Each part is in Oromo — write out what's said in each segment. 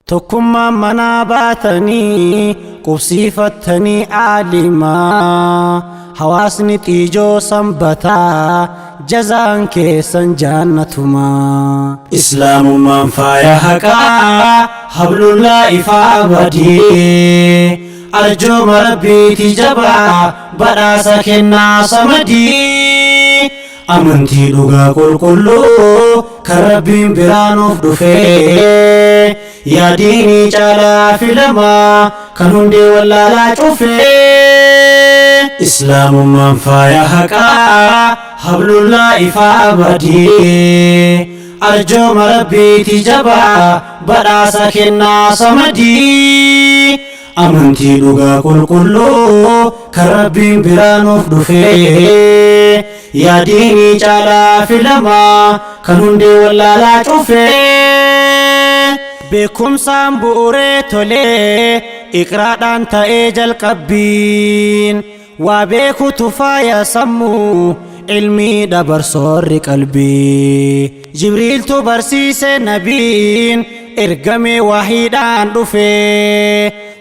Tokkummaan manaa baatanii qubsiifattanii aalimaa, hawaasni xiijoo sanbataa, jazaan keessan jannatumaa. Islaamummaan faaya haqaa, hablullaa ifaa badii, arjooma rabbiiti jabaa, badhaasa kennaa samadii. Amantii dhugaa qulqulluu kan Rabbiin biraa nuuf dhufee, yaa diinii caalaa filamaa kan hundee wallaalaa cufee. Islaamummaan faaya haqaa, hablullaa ifaa badii, arjooma rabbiiti jabaa, badhaasa kennaa samadii. Amantii dhugaa qulqulluu kan Rabbiin biraa nuuf dhufee, yaa diinii caalaa filamaa kan hundee wallaalaa cufee. Beekumsaan bu'uuree tolee, iqraadhaan ta'ee jalqabbiin, waa beekutu faaya sammuu, ilmii dabarsoorri qalbii. Jibriiltu barsiise nabiin, ergamee wahiidhaan dhufe,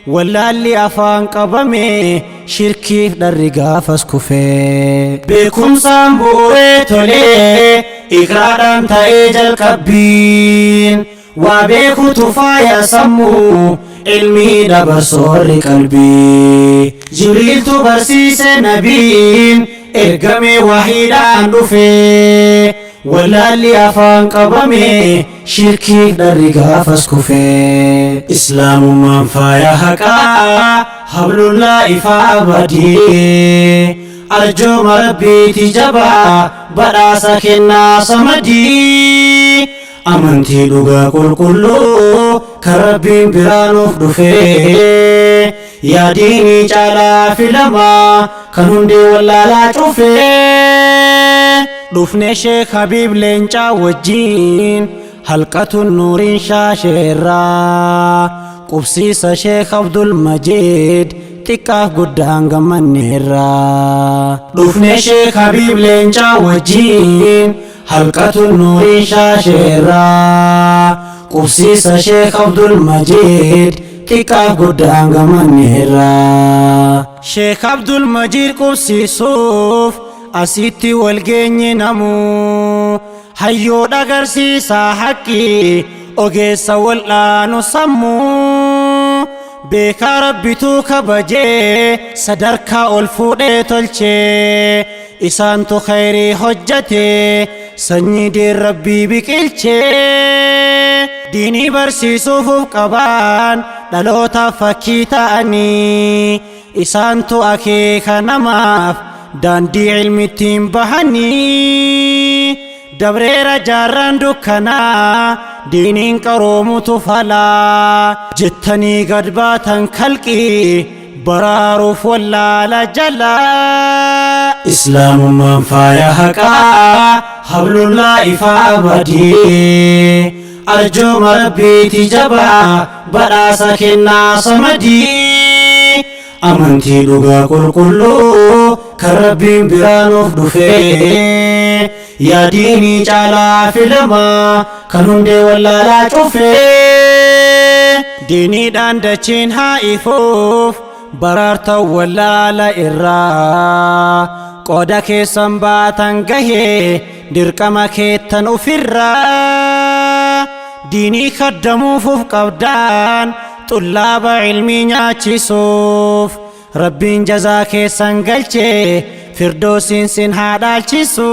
wallaalli afaan qabame, shirkiif dharri gaafas kufe. Beekumsaan bu'uuree tolee, iqraadhaan ta'ee jalqabbiin, waa beekutu faaya sammuu, ilmii dabarsoorri qalbii. Jibriiltu barsiise nabiin, ergamee wahiidhaan dhufe, wallaalli afaan qabame, shirkiif dharri gaafas kufe. Islaamummaan faaya haqaa, hablullaa ifaa badii, arjooma rabbiiti jabaa, badhaasa kennaa samadii. Amantii dhugaa qulqulluu kan Rabbiin biraa nuuf dhufee, yaa diinii caalaa filamaa kan hundee wallaalaa cufee. Dhufne Sheek Habiib Leencaa wajjiin halqatun nuuriin shaasheerraa, qubsiisa Sheek Abdul Majiid xiqqaaf guddaan gammanneerraa. Dhufne Sheek Habiib Leencaa wajjiin halqatun nuuriin shaasheerraa, qubsiisa Sheek Abdul Majiid xiqqaaf guddaan gammanneerraa. Sheek Abdul Majiid qubsiisuuf asitti wal geenye namuu, hayyoo agarsiisaa haqqii, ogeessa wal'aanu sammuu, beekaa rabbituu kabajee sadarkaa ol fuudhee tolchee, isaantu khayrii hojjate, sanyii diin rabbii biqilchee. Diinii barsiisuuf uf qabaan dhalootaaf fakkii ta'anii, isaantu akeeka namaaf daandii ilmittiin bahanii. Dabreera jaarraan dukkanaa, diiniin qaroomutu falaa jettanii gad baatan kalqii baraaruuf wallaala jalaa. Islaamummaan faaya haqaa, hablullaa ifaa badii, arjooma rabbiiti jabaa, badhaasa kennaa samadii. Amantii dhugaa qulqulluu kan Rabbiin biraa nuuf dhufee, yaa diinii caalaa filamaa kan hundee wallaalaa cufee. Diiniidhaan dachiin haa ifuuf baraarta wallaala irraa, qooda keessan baatan gahee dirqama keettan ufirraa. Diinii kaddamuuf uf qabdaan xullaaba ilmii nyaachisuuf, Rabbiin jazaa keessan galchee firdoosiin sin haa dhaalchisu.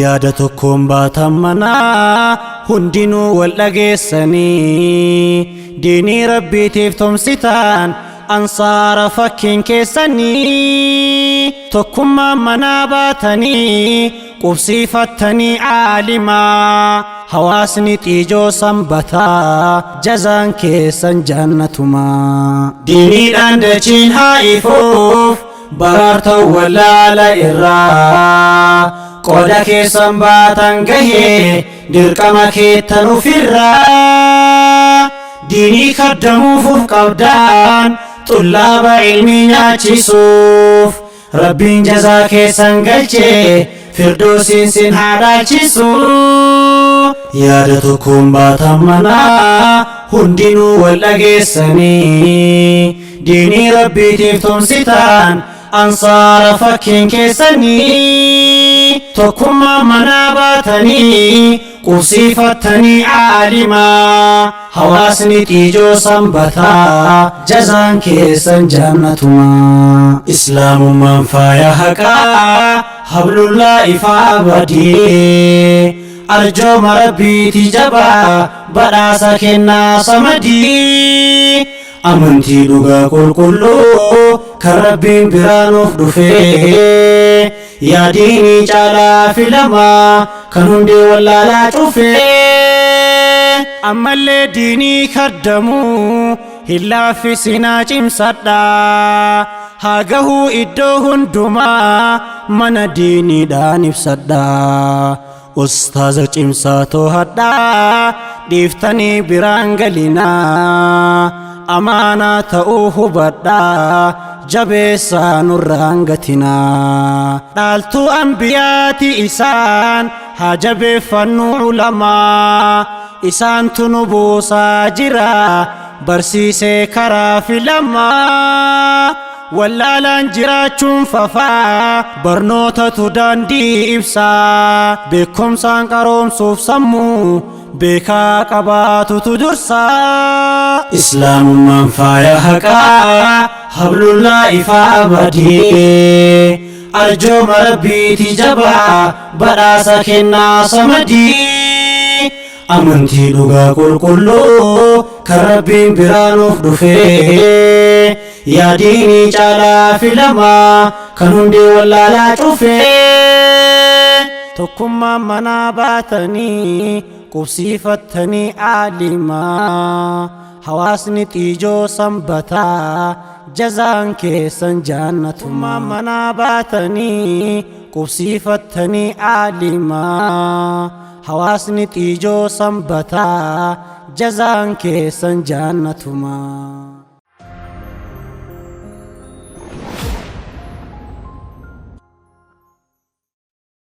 Yaada tokkoon baatan manaa hundinuu wal dhageessanii, diinii rabbiitiif tumsitaan ansaara fakkiin keessanii. Tokkummaan manaa baatanii qubsiifattanii aalimaa, hawaasni xiijoo sanbataa, jazaan keessan jannatumaa. Diiniidhaan dachiin haa ifuuf baraarta wallaala irraa, qooda keessan baatan gahee dirqama keettan ufirraa. Diinii kaddamuuf uf qabdaan xullaaba ilmii nyaachisuuf, Rabbiin jazaa keessan galchee Firdoosiin sin haa dhaalchisu. Yaada tokkoon baatan manaa hundinuu wal dhageessanii, diinii Rabbiitiif tumsitaan ansaara fakkiin keessanii. Tokkummaa manaa baatanii qubsiifattanii aalimaa, hawaasni xiijoo sanbataa jazaan keessan jannatumaa. Islaamummaan faaya haqaa, hablullaa ifaa badii, arjooma Rabbiiti jabaa, badhaasa kennaa samadii. Amantii dhugaa qulqulluu kan Rabbiin biraa nuuf dhufee, yaa diinii caalaa filamaa kan hundee wallaalaa cufee. Ammallee diinii kaddamuu hin laaffisinaa, cimsadha, haa gahuu iddoo hundumaa, mana diiniidhaan ibsadha. Ustaaza cimsaa too'adhaa, dhiiftanii biraan galinaa, amaanaa ta'uu hubadhaa, jabeessaa nurraan gatinaa. Dhaaltuu ambiyaati isaan, haa jabeeffannu ulamaa, isaantu nu buusaa jira barsiisee karaa filamaa. Wallaalaan jiraachuun fafaa, barnootatu daandii ibsaa, beekumsaan qaroomsuuf sammuu beekaa qabaatutu dursaa. Islaamummaan faaya haqaa, hablullaa ifaa badii, arjooma Rabbiiti jabaa, badhaasa kennaa samadii. Amantii dhugaa qulqulluu kan Rabbiin biraa nuuf dhufee, yaa diinii caalaa filamaa kan hundee wallaalaa cufee. Tokkummaan manaa baatanii qubsiifattanii aalimaa, hawaasni xiijoo sanbataa jazaan keessan jannatumaa. Manaa baatanii qubsiifattanii aalimaa, hawaasni xiijoo sanbataa jazaan keessan jannatumaa.